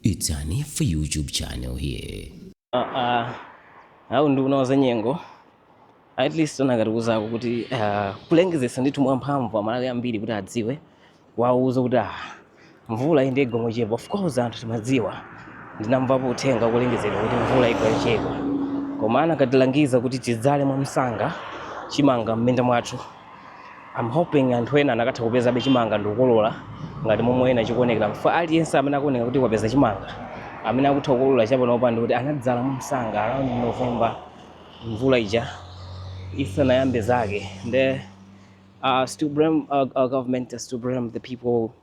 It's Hanifa YouTube channel here. Awu nduna wa zanyengo at least anakatiuzako kuti kulengezesa ndithu mwamphamvu Amalawi ambiri kuti adziwe, wauza kuti mvula iyi ndiye igwa mochepa. Of course anthu timadziwa, ndinamvapo uthenga kulengezedwa kuti mvula igwa yochepa, koma anakatilangiza kuti tidzale mwamsanga chimanga m'minda mwathu. I'm hoping anthu ena anakatha kupezabe chimanga ndikukolola ngati momwe ena chikuonekera, mfa aliyense amene akuoneka kuti wapeza chimanga, amene akutha kukolola chapanopa, ndi kuti anadzala mwamsanga around November, mvula ija isanayambe zake. Nde still blame our government, still blame the people,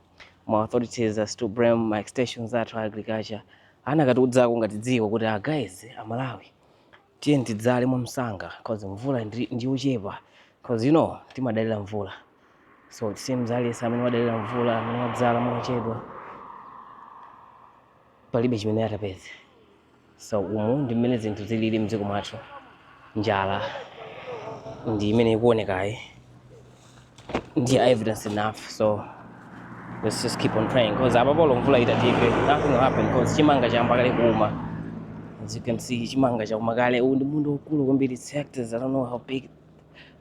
my authorities, still blame my extensions athu agriculture. Anakatiudzako ngati dziko kuti guys, Amalawi, tiye tidzale mwamsanga cause mvula ndiyochepa, cause timadalira mvula. So it seems aliyense amene wadalira mvula, amene wadzala mochedwa, palibe chimene atapeze. So umu ndi mmene zinthu zilili mdziko mwathu. Njala ndi imene ikuonekayi, ndi evidence enough. So let's just keep on praying, cause apa polo mvula itatigwe, nothing will happen, cause chimanga chayamba kale kuuma. As you can see, chimanga chauma kale. Uwu ndi munda ukulu kwambiri. It's hectares. I don't know how big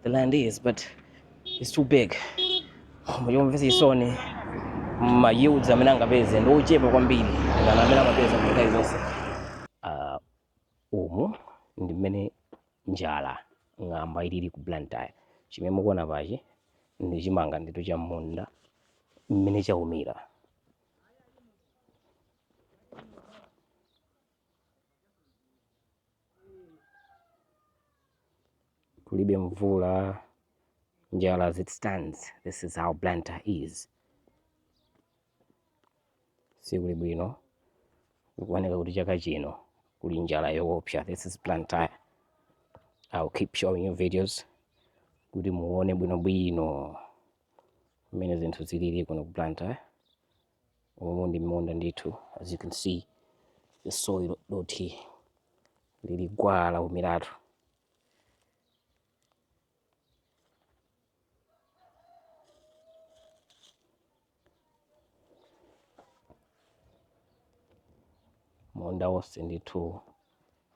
the land is, but it's too big. Koma chomvetsa chisoni, ma yields amene angapeze ndi ochepa kwambiri than amene amapeza mu nthawi zonse. Umu ndi mmene njala ng'amba ilili ku Blantyre. Chimene mukuona pachi ndi chimanga ndithu cha munda mmene chaumira. Kulibe mvula, njala. As it stands, this is how Blantyre is. Sikuli bwino, kuoneka kuti chaka chino kuli njala yoopsa. This is Blantyre. I'll keep showing you videos kuti muone bwinobwino mmene zinthu zilili kuno ku Blantyre. Umu ndi munda ndithu. As you can see, the soil, dothi lili gwaa, laumiratu. Munda wonse ndithu,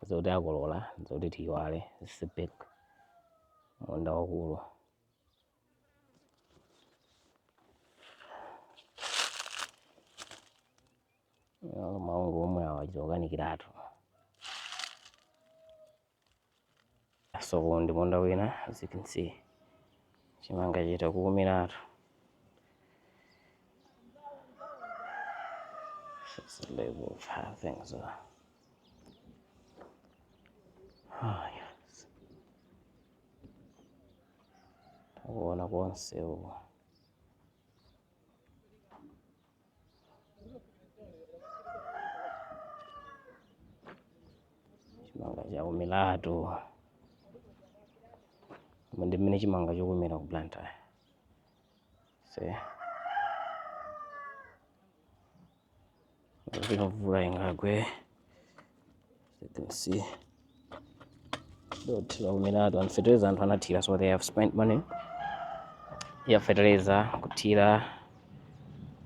zoti akolola zoti tiyiwale. This is a big munda wakulu. Maungu omwe awa achita kukanikiratu. So uwu ndi munda wina. As you can see, chimanga chita kuumiratu. That's the level of how things are. Oh, yes. Takuona konse uku. Chimanga chaumiratu. Umu ndi mmene chimanga chikumera ku Blantyre. See, mvula ingagwe. As you can see, dothi laumiratu, and fertilizer anthu anathira, so they have spent money ya fertilizer, kuthira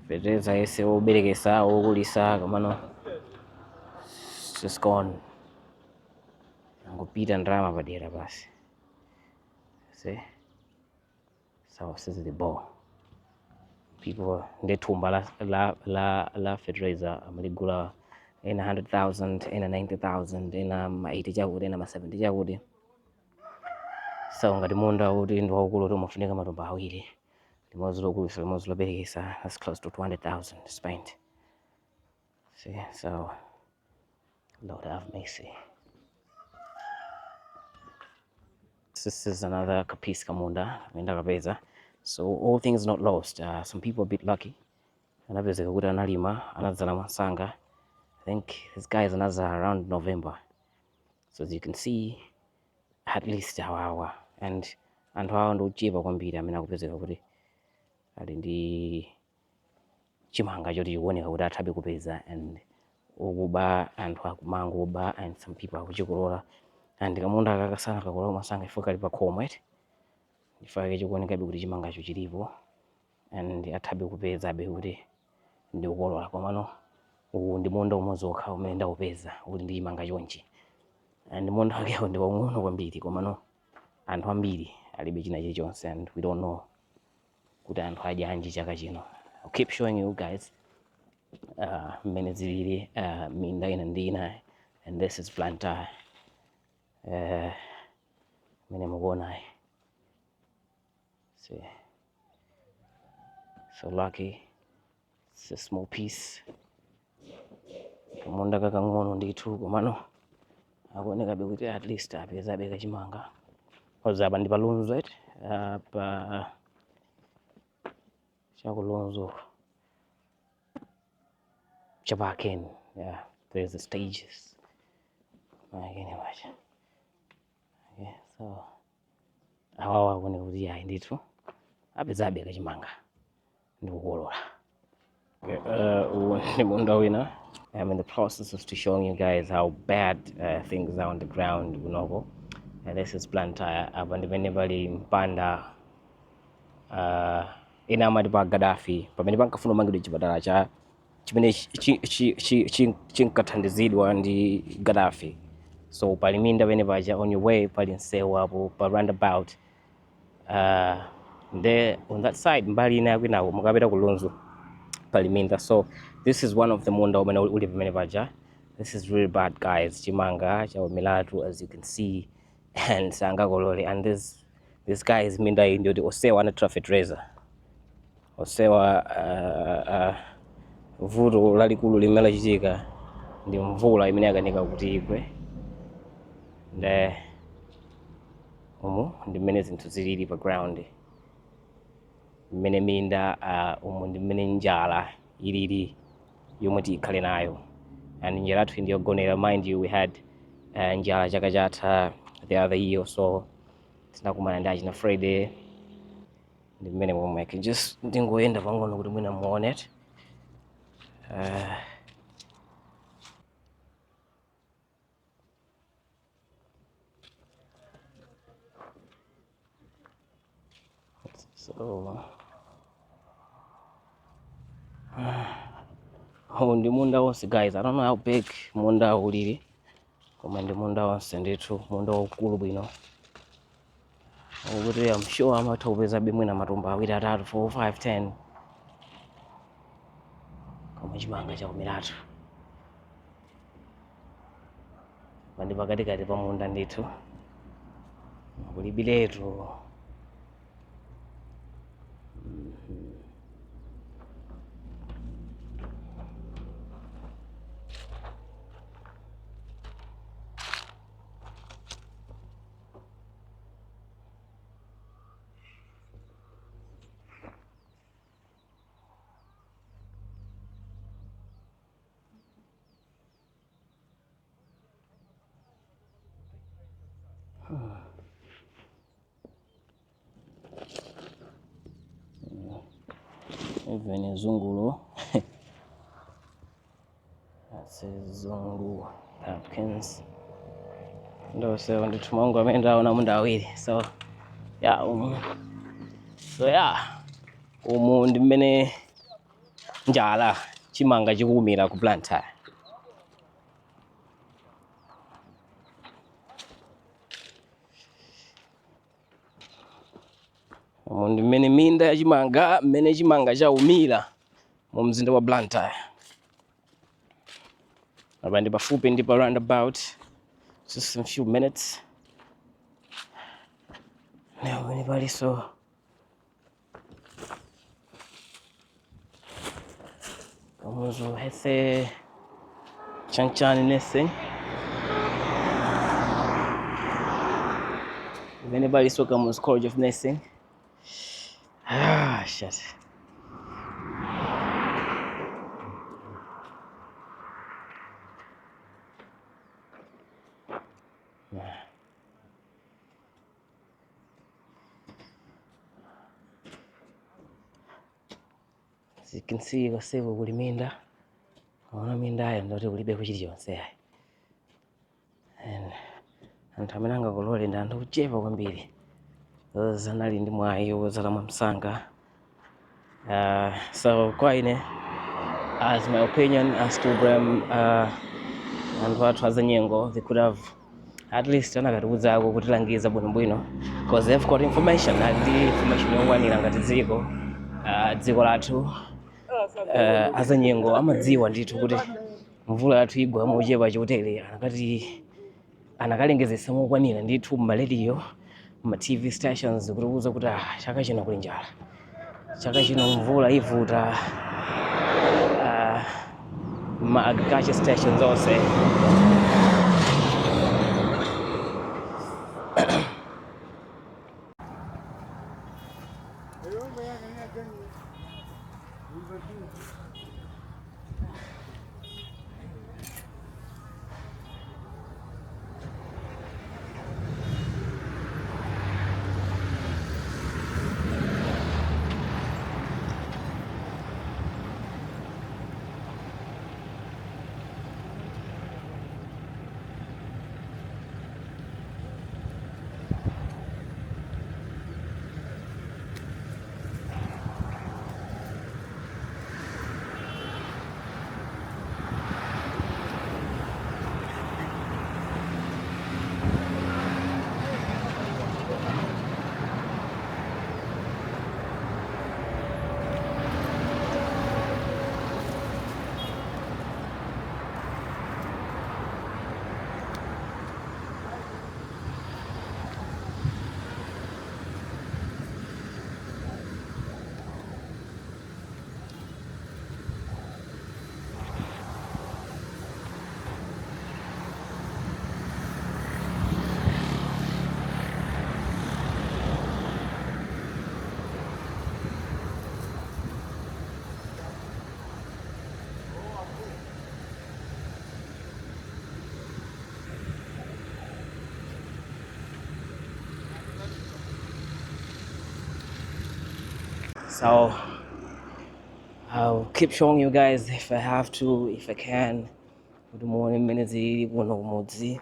fertilizer yese woberekesa, wokulisa, komano it's just gone, angopita ndalama padera basi. See, so this is the ball people. Ndi thumba la fertilizer amaligula ena 100,000, ena 90,000, ena ma 80 chakuti, ena ma 70 chakuti. So ngati munda kuti ndi waukulu, kuti umafunika matumba awiri, limodzi lokulisa, limodzi loberekesa, that's close to 200,000 spent. See, so Lord have mercy. This is another kapiece kamunda kamene ndakapeza. So all things not lost. Some people a bit lucky, anapezeka kuti analima, anadzala mwansanga. I think this guy is another around November. So as you can see, at least awawa and anthu awa ndi ochepa kwambiri amene akupezeka kuti ali ndi chimanga choti chikuoneka kuti athabe kupeza, and ukuba anthu akumangoba, and some people akuchikolola. And kamunda kakasana kakolola mwasanga ifo kali pakhomo eti, chifukwa chikuonekabe kuti chimangacho chilipo and athabe kupezabe kuti ndikukolola, komano Uwu ndi munda umodzi wokha umene ndaupeza uli ndi chimanga chonchi, and munda wakewo ndi waung'ono kwambiri, komano anthu ambiri alibe china chilichonse, and we don't know kuti anthu adyanji chaka chino. I'll keep showing you guys mmene zilili minda ina ndi ina, and this is Blantyre mmene mukuonayi. See, so lucky it's a small piece, kamunda kakang'ono ndithu, komano akuonekabe kuti at least apezabe kachimanga. Cause apa ndi pa Lunzu, right? Apa chaku Lunzu chapakeni. Yeah, there's the stages makeni pacha. Okay, so awawa akuoneka kuti ayi ndithu apezabe kachimanga ndi kukolola. Okay, uwu ndi munda wina. I'm in the process of to showing you guys how bad things are on the ground kunoko. This is Blantyre. Apa ndimene pali mpanda ena amati pa Gaddafi, pamene pankafuna kumangidwa chipatala cha chimene chinkathandizidwa ndi Gaddafi. So pali minda pene paja, on your way pali msewu apo pa roundabout. There on that side, mbali ina yakwinako mukapita ku Lunzu pali minda. So this is one of the munda umene uli pamene paja. This is really bad, guys. Chimanga chaumiratu, as you can see, and sangakolole. And this guy is minda iyi ndiyoti osewa anathira fertilizer osewa. Vuto lalikulu limene lachitika ndi mvula imene yakanika kuti igwe. Nde umu ndi mmene zinthu zilili pa ground, mmene minda umu ndi mmene njala ilili yomwe tikhale nayo, and njala yathu ndiyogonera. Mind you, we had njala chaka chatha, the other year or so, tinakumana ndi achina Friday. Ndi mmene momwe I can just ndingoyenda pang'ono kuti mwina muone. So uwu ndi munda wonse, guys. I don't know how big munda ulili, koma ndi munda wonse ndithu, munda waukulu bwino ukuti I'm sure amatha kupezabe mwina matumba awiri, atatu, 4, 5, 10, koma chimanga chaumiratu. Pandi pakatikati pa munda ndithu, kulibiletu. Even zungulo, that's a zungu pumpkins. Ndonsewo ndithu mangu amene ndaona munda awiri. So yeah, umu, so yeah, umu ndi mmene njala chimanga chikuwumira ku Blantyre. Umu ndi mmene minda ya chimanga, mmene chimanga chaumira mu mzinda wa Blantyre. Apa ndi pafupi ndi pa roundabout, just in few minutes. Leo pamene palinso Kamuzu Health Chanchani Nursing, pamene palinso Kamuzu College of Nursing. Ah, shit. Yeah. As you can see, konseko kuli minda. Ona mindayo, ndoti kulibe kuchilichonse ayi. And anthu amene angakolole ndi anthu ochepa kwambiri, those anali ndi mwayi wodzala mwamsanga. So kwa ine As my opinion, as to blame anthu athu azanyengo, they could have at least anakatiuzako kutilangiza bwinobwino, because they've got information, ali ndi information yokwanira ngati dziko, dziko lathu. Azanyengo amadziwa ndithu kuti mvula yathu igwa mochepa chotere, anakati anakalengezesa mokwanira ndithu mmarediyo, ma TV stations, kutiuza kuti ah, chaka chino kuli njala, chaka chino mvula ivuta, ma agriculture stations onse. So I'll keep showing you guys if I have to, if I can, kuti muone mmene zilili kuno kumudzi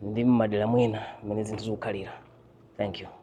ndi mmadera mwina mmene zinthu zikukhalira. Thank you.